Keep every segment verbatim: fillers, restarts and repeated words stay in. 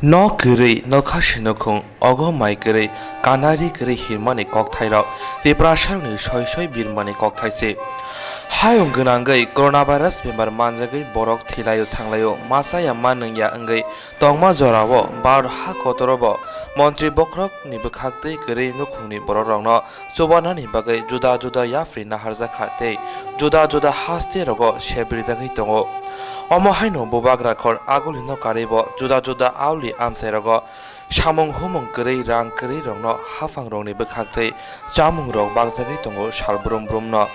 Nok kwrwi, nokha se nukhung, ogo mai kwrwi, kanari kwrwi hinmani kokthairok Tiprasarokni soi soi birmani kokthai se. Hayung gwnangwi coronavirus bemar manjagwi borok thwilaio thanglaio masa ya ma nungya wngwi tongma jorao Bharat ha kotorobo montri bokhorokni bwkhaktwi kwrwi nukhungni borokrokno chubanani bagwi juda juda yapri naharjakha tei juda juda haste rogo sebrijagwi tongo. Omo haino bubagra khor agulino karibo juda juda auli amchai rogo samung humung kwrwi rang kwrwi rokno haphang rokni bwkhaktwi chamung rok bakjagwi tongo sal brum brumno.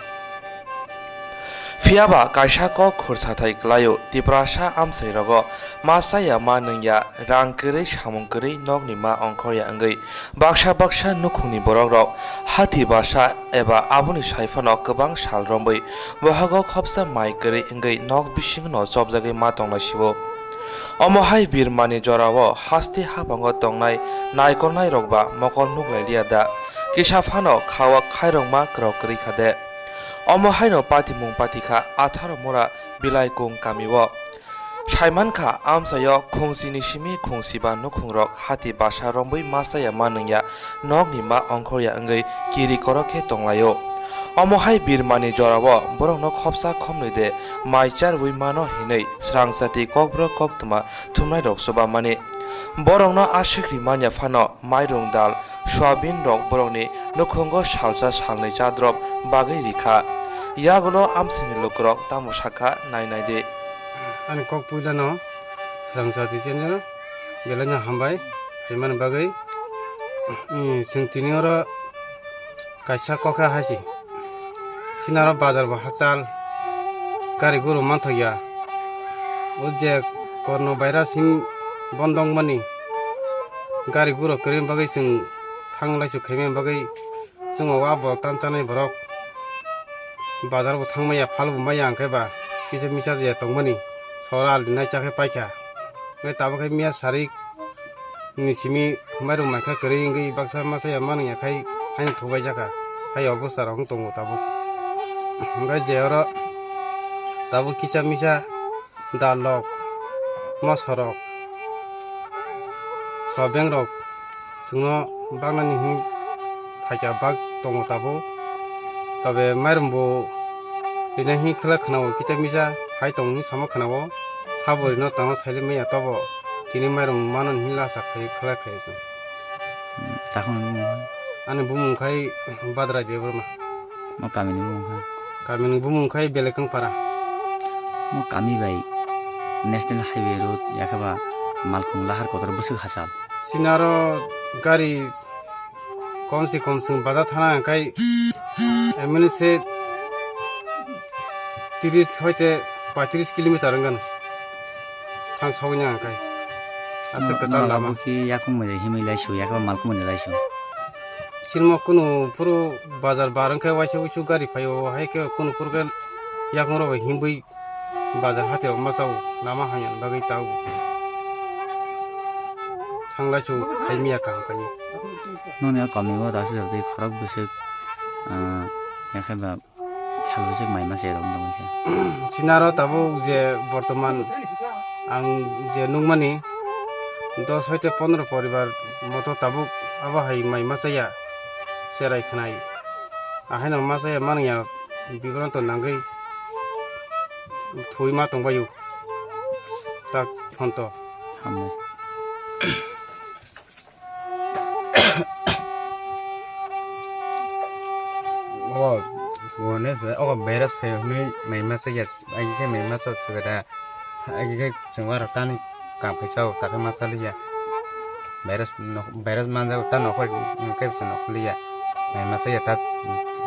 Phiyaba kaisa kok khursathai kwlaio, Tiprasa amchai rogo masa ya ma nungya, rang kwrwi samung kwrwi nokni ma ongkhorya wngwi baksa baksa nukhungni borokrok hati basa eba aboni saiphano kwbang sal romwi bohogo khopsa mai kwrwi wngwi nok bisingno chopjagwi ma tonglaisio. Omo hai birmani jorao haste haphango tongnai naikolnairok ba mokol nuklailiya da? Kisa phano khawa khairokma kwrok kwrwi kha de? Omo haino patimung patikha atharo mora Bilaikung kamio. Saimankha, amchaio khungsini simi khungsiba nukhungrok hati basa romwi masa ya ma nungya, nokni ma ongkhorya wngwi kiri korok khe tonglaio. Omo hai birmani jorao borokno khopsa khopnwi de mai charwi mano hinwi srangchati kokborok koktwma thumnairok chubamani. Borokno aswk rimanya phano mairung dal, soyabin rok borokni nukhungo salsa salnwi chadrop bagwi rikha. Yagulo amchaini lukurok tamo sakha nai nai di. Ani kok puilano srangchati channel belaino hambai phaimani bagwi. Chwng tini oro kaisa kokha hai se. Sinaro bazar bo hakchal, gari guru manthokya. O je korno virus him bondong mani gari guru kwrwi bagwi chwng thang laisuk khaimani bagwi chwng o wa bo tan chanai borok bazar bo thang maya, phal bo maya, hwnkhe ba kisa misa je tongmani sora aldi nai chakhe paikha. Hwnkhe tabukhe miya sarik ni simi mairum maikha kwrwi wngwi baksa masa ya manwi ya khai haino thubai jakha. Hai obostha rok wng tongo tabuk. Hwnkhe je oro tabuk kisa misa dal rok, moso rok, sobeng rok chwngno baknani hwnwi phaikha bak tongo tabuk. Tobe mairum bo rina hwnwi khwlai khwnao kisa misa hai tongo hwnwi sama khwnao. Sabo rino tangno sailai maya tobo. Tini mairum mano hinwi lasa khai khlai khai se. Hmm, takhum ni bumung? Ani bumung khai Badrai Debbarma. Mo kami ni bumung khai? Kami ni bumung khai Belekang Para. Mo kami bai National Highway Road yakhaba Malkhung Lahar Kotor bwswk hachal. Sinaro gari kom se kom chwng baja thana hwnkhe emoni se tiris hoite paitris kilometer wngkha thang sogwi nang khe. Aswk kwtal lama. Bukhi yakung mani himwi laisu, yakung malkhung mani laisu. Sinmo kunu phuru bazar bar wngkhe waisa wuisu gari phaio, hai khe kunu phuru khe yakung rok bai himbwi bazar hati rok ma chao, lama hamya ni bagwi tao. Thang laisu khai miya kaham khai. Noni a kami o rasi rok tei khorok bwswk, ah, yakhai ba sal bwswk mai ma se rok wng tongwi khe. Sinaro tabuk je bortoman ang je nukmani dos hoite pondro poribar moto tabuk abo hai mai ma chaya cherai khnai. Ahaino ma chaya manwya bibranto nangwi thwi ma tongbaio tak phonto. Hambai. O, o ne, o virus phaio hwnwi mai ma chaya, ai khe mai ma chaya da. Agi khe chwng aro tani kam khai chao, ta khe ma cha liya. Virus no, virus manja ta nokol, khe chwng nokol liya. Mai ma cha ya ta,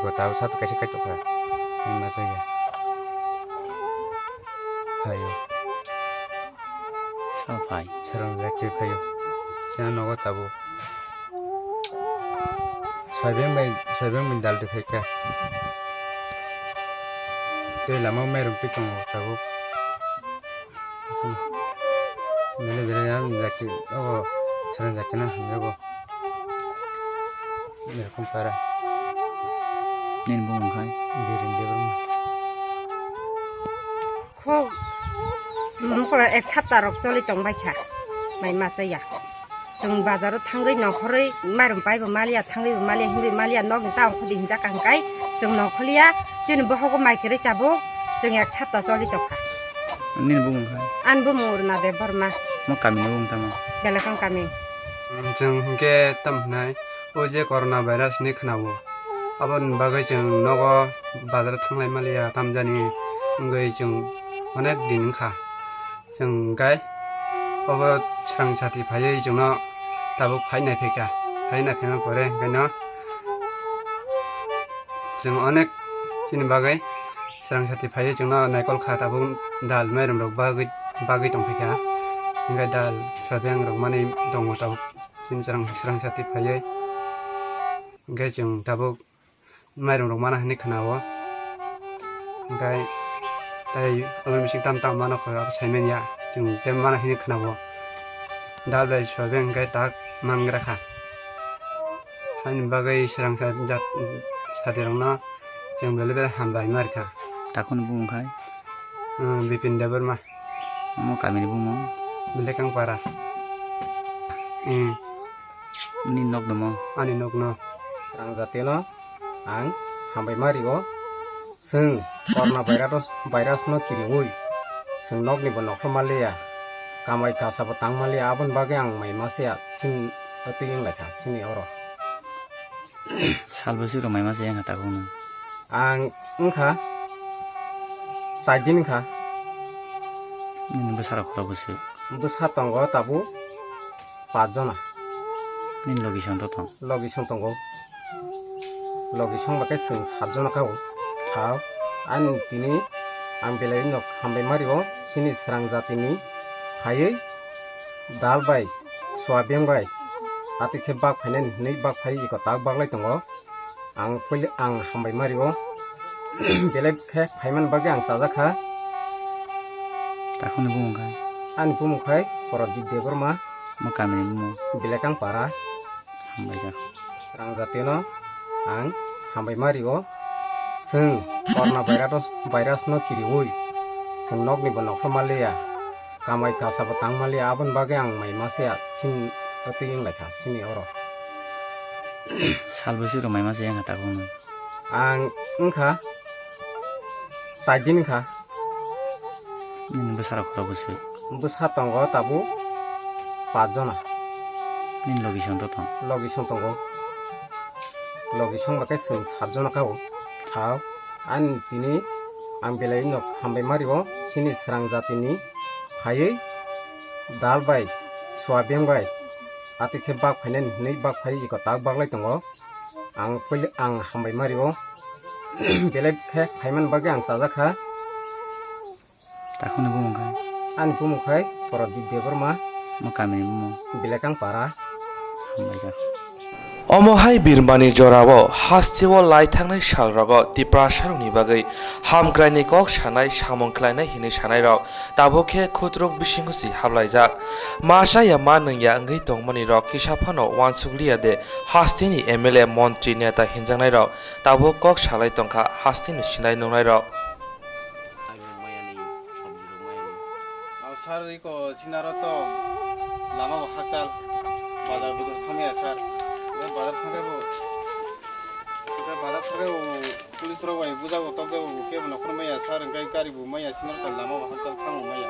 go ta sa to kaisa kai to kha. Mai ma cha ya. Phaio. Sa phai. Sarang jak twi phaio. Chana nogo tabuk. Soibeng bai, soibeng bai dal twi phaikha. Tei lama mairum twi tongo tabuk. Bini bini yang jati, oh, serang jati na hamjago. Erokom para. Nini bumung khai? Birin Debbarma. Khuk, mokol ek sapta rok choli tong bai kha. Mai masa ya. Chwng bazaro thangwi nongkhorwi mairum paibo maliya, thangwibo maliya, hinwi maliya, nokni ta ongkhordi hinjak ka hwnkhe chwng nongkhorliya, chini bohogo mai kwrwi tabuk chwng ek sapta choli tongkha. Nini bumung kha? Ani bumung Runa Debbarma. Mo kamini bumung tamo? Belekang kami. Chwng hwnkhe tam hwnai, o je corona virus ni khwnao, aboni bagwi chwng nogo bazaro thanglai maliya, tamjani wngwi chwng onek din wngkha. Chwng hwnkhe obo swrang sati phaiwi chwngno tabuk phai naiphaikha. Phai naiphaima pore hwnkhe no chwng onek chini bagwi swrang sati phaiwi chwngno naikol kha, tabuk dal mairum rok bagwi, bagwi tongphaikha. Hwnkhe dal soyabing rok manwi tongo tabuk chini swrang, swrang sati phaiwi. Hwnkhe chwng tabuk mairum rok mana hinwi khwnao. Hwnkhe tei aboni bising tam tam mano kho abo saimanya, chwng tei mana hinwi khwnao. Dal bai soyabing hwnkhe tak mangra kha. Haini bagwi swrang sa jat sadi rokno chwng belai belai hambai ma rikha. Takhuni bumung khai? Hmm, Bipin Debbarma. Omo kamini bumung? Belekang para. Hmm. Nini nok domo? Ani nokno. Rang jatino ang hambai ma rio. Chwng corona virus, virus no kiriui chwng nokni bo nokhlok maliya, kamai kasa bo tang maliya, aboni bagwi ang mai masiya sin twi wng lai kha sini oro. Sal bwswk rok mai masa yang takhuk nung? Ang wngkha char din wngkha. Nini bwsa rok khorok bwswk? Bwsa tongo tabuk pas jona. Nini logi song to tong? Logi song tongo. Logi song bai khe chwng sat jona kha o. Sao ani tini ang belai no hambai ma rio, chini swrang jatini phaiwi dal bai, soyabing bai, atwi khe bak phainani hinwi bak phai iko tak bak lai tongo. Ang puila ang hambai ma rio. Belai khe phaimani bagwi ang chajak kha. Takhukni bumung khai? Ani bumung khai Prodip Debbarma. Mo kamini bumung? Belekang para. Hambai jak. Rang jatino ang hambai ma rio. Chwng corona virus, virus no kiriui chwng nokni bo nokhlok maliya, kamai kasa bo tang maliya, aboni bagwi ang mai masiya sin twi wng lai kha sini oro. Sal bwswk rok mai masa yang takhuk nung? Ang wngkha char din wngkha. Nini bwsa rok khorok bwswk? Bwsa tongo tabuk pas jona. Nini logi song to tong? Logi song tongo. Logi song bai khe chwng sat jona kha o. Sao ani tini ang belai no hambai ma rio, chini swrang jatini phaiwi dal bai, soyabing bai, atwi khe bak phainani hinwi bak phai iko tak bak lai tongo. Ang puila ang hambai ma rio. Belai khe phaimani bagwi ang chajak kha. Takhukni bumung khai? Ani bumung khai Prodip Debbarma. Mo kamini bumung? Belekang para. Hambai jak. Omo hai Birmani jorao hasteo lai thangnai salrogo Tiprasarokni bagwi hamkraini kok sanai, samung khlainai hinwi sanairok tabuk khe khutruk bisingo si hablaijak. Ma chaya ma nungya wngwi tongmani rok kisa phano uansukliya de, hasteni M L A, montri, neta hinjaknairok tabuk kok salai tongkha hasteni sinai nungnairok. Ang mayani, sabji rok mayani. Ang sir, iko sinaro to lama bo hakchal, bazar budur thamya sir. Bazar thangkhe bo, bazar thangkhe bo. Police rok bai bujago tokjago bo kebo nokhor maya sir, hwnkhe gari bo maya, sinaro lama bo hakchal thango maya.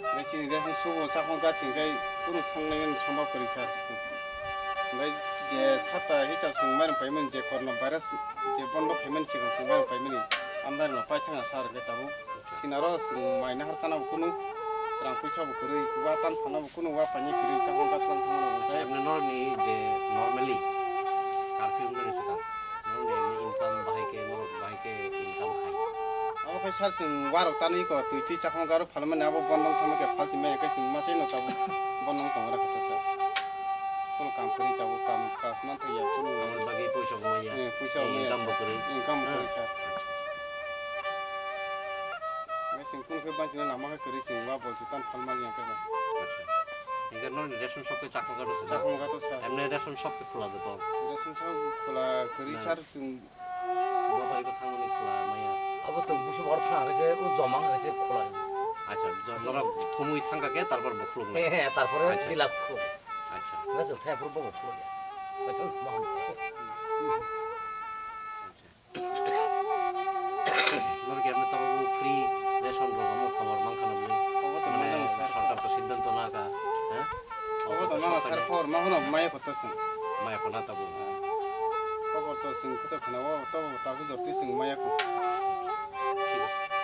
Hwnkhe chini ration subo chakmang gach hwnkhe kunu sangnai mani sombab kwrwi sir. Hwnkhe je sata hicha chwng mairum paimani, je corona virus je bondo phaimani swkang chwng mairum paimani, amdani no paithakna sir hwnkhe tabuk. Sinaro chwng mai nahar tana bo kunu rang puisa bo kwrwi, wa tan phana bo kunu wa paini kwrwi, chakmang gach tang thangmano bo hwnkhe. Emne norokni je normally curfew wngmani swkang. Norokni emne income bahai khe, norok bahai khe income khai. Abo khe sir, chwng warok tanwi ko twi twi chakmang garo phalmani abo bondong thangma khe phalsi maya khe chwng machai no tabuk bondong tong rakha ta sir. Kono kam kwrwi tabuk kam kaj man thai ya, kono. Aboni bagwi poisa bo maya. Eh, poisa bo maya. Income bo kwrwi. Income bo kwrwi sir. Mechine kono khe banchina lama khe kwrwi chwng wa bolsi tan phalma ya khe ba. Acha. Hingke norokni ration shop khe chakma gato sir? Chakma gato sir. Emne ration shop khe khula de to? Ration shop khula kwrwi sir, chwng. Bo hai ko thangmani khula maya. Abo chwng busu bor thang khe se, o joma khe se khula. Acha, jo-, norok thumwi thangkha khe, tarpor bo khuluknai. He, he, tarpore Acha. Dilak khuluk. Acha. Wngkha chwng thaiphuru bo khuluk ya. Soitan se ma hwn. Acha. Norok emni tabuk free ration rok omo khobor mankha nokni. Obo to Mane manjak, sir. Sorkar to siddhanto naka, ha? Obo to Obo to mama, sir, sorkar khobor mankha no maya kotha chwng. Maya kona tabuk. Khobor to chwng khe to khna o, to bo ta khe jotwi chwng maya kho. Thik ache.